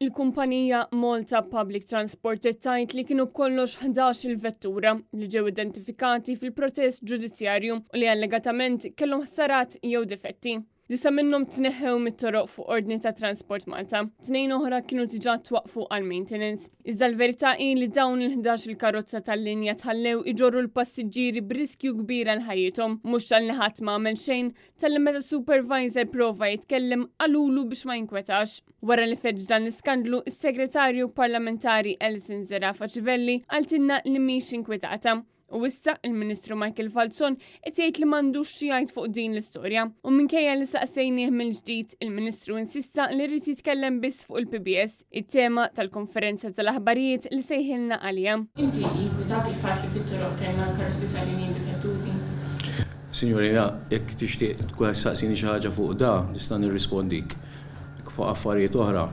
Il-kumpanija Malta Public Transport qed tgħid li kienu b'kollox 11 il-vettura li ġew identifikati fil-protest ġudizzjarju u li allegatament kellhom ħsarat jew difetti. Disa' minnhom tneħħew mit-toroq fuq ordni ta' Transport Malta. Tnejn oħra kienu diġà twaqqfu għal maintenance. Iżda l-verità hi li dawn il-11 il-karozza tal-linja tħallew iġorru l-passiġġieri b'riskju kbir għal ħajjithom. Mhux talli ħadd ma għamel xejn, talli meta supervisor prova jitkellem qalulu biex ma jinkwetax. Wara li feġġ dan l-iskandlu, is-Segretarju Parlamentari Alison Zerafa Civelli qaltilna li mhix inkwetata. U issa il-Ministru Michael Falzon qed jgħid li m'għandux xi jgħid fuq din l-istorja. U minkejja li saqsejnieh mill-ġdid, il-Ministru insista li rrid jitkellem biss fuq il-PBS, it-tema tal-konferenza tal-aħbarijiet li sejħilna għaliha. Inti jinkwetak il-fatt li fit-toroq kellna l-karozzi tal-linji difettużi? Signorina, jekk tixtieq tkun qed tistaqsini xi ħaġa fuq da, nista' nirrispondik. Jekk fuq affarijiet oħra,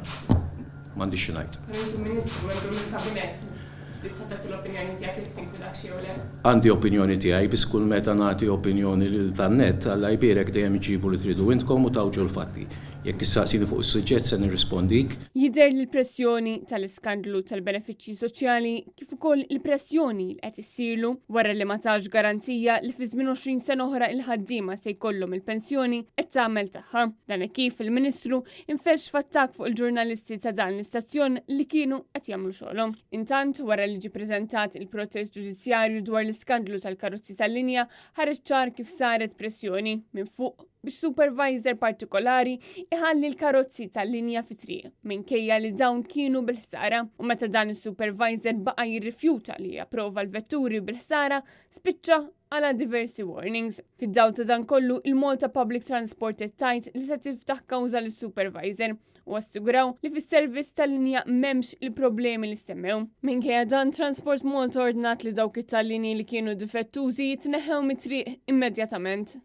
m'għandix xi ngħid. Però inti Ministru, membru mill-Kabinett, tista' tagħti l-opinjoni tiegħek jekk tinkwitakx jew le. Għandi opinjoni tiegħi, biss kull meta nagħti opinjoni lil tan-net, Alla jbierek dejjem iġġibu li tridu intkom u tgħawġu l-fatti. Jekk issaqsini fuq is-suġġett se nirrispondik. Jidher li l-pressjoni tal-iskandlu tal-benefiċċji soċjali kif ukoll il-pressjoni li qed issirlu wara li ma tax garanzija li fi żmien 20 sena oħra il-ħaddiema se jkollhom il-pensjoni qed tagħmel tagħha. Dan hekk kif il-Ministru infexx f'attakk fuq il-ġurnalisti ta' dan l-istazzjon li kienu qed jagħmlu xogħolhom. Intant, wara li ġie preżentat il-protest ġudizzjarju dwar l-iskandlu tal-karozzi tal-linja, ħareġ ċar kif saret pressjoni minn fuq biex supervisor partikolari iħalli l-karozzi tal-linja fi triq minkejja li dawn kienu bil-ħsara u meta dan is-supervisor baqa' jirrifjuta li japprova l-vetturi bil-ħsara spiċċa għala diversi warnings. Fid-dawl ta' dan kollu, il-Malta Public Transport qed tgħid li se tiftaħ kawża lis-supervisor u assiguraw li fis-servizz tal-linja m'hemmx il-problemi li semmew. Minkejja dan, Transport Malta ordnat li dawk it-tal-linji li kienu difettużi jitneħħew mit-triq immedjatament.